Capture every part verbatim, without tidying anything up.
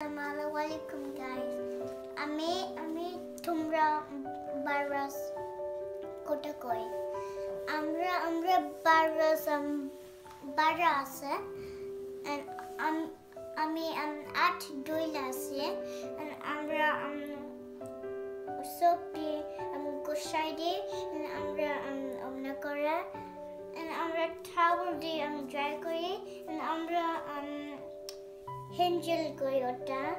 আসসালামু আলাইকুম, গাইস। আমি আমি তোমরা ভাইরাস কোটা কই? আমরা আমরা ভাইরাস বারো আছে। And আম- আমি আট ডইল আছে। And আমরা সবটি গুছাই দিই। And আমরা অমনে করি। And আমরা টাওয়েল দিয়ে ড্রাই করি। And আমরা হ্যান্ডেল করি ওটা।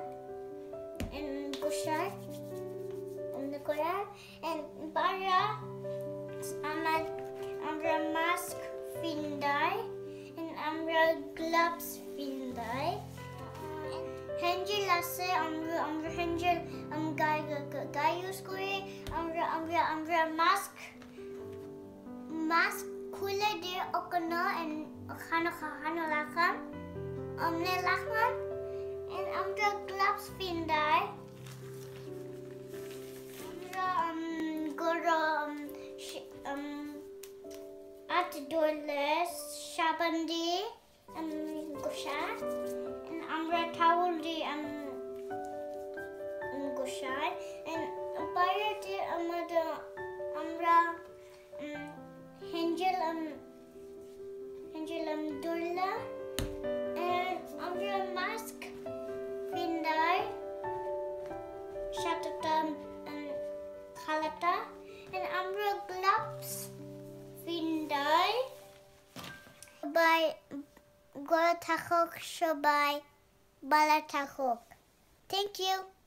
And গুছাই অমনে করি। And বারো আমার আমরা মাস্ক পিন্দাই। And আমরা গ্লাভস পিন্দাই। হ্যান্ডেল আছে, আমরা আমরা হ্যান্ডেল গায়ে গায়ে ইউজ করি। আমরা আমরা আমরা মাস্ক মাস্ক খুলে দিয়ে ওখানো। And ওখানো খানো রাখাম, অমনে রাখাম। And আমরা গ্লাভস পিন্দাই। আমরা গরম আট ডইলে সাবান দি গুছাই। And আমরা টাওয়েল দি গুছাই। And বারো দি আমাদের আমরা হ্যান্ডেল হ্যান্ডেল ধরলা। And আমরা মাস্ক পিন্দাই, সাদাটা কালাটা। And আমরা গ্লাভস পিন্দাই। সবাই ঘরে থাকুক, সবাই ভালো থাকুক। Thank you.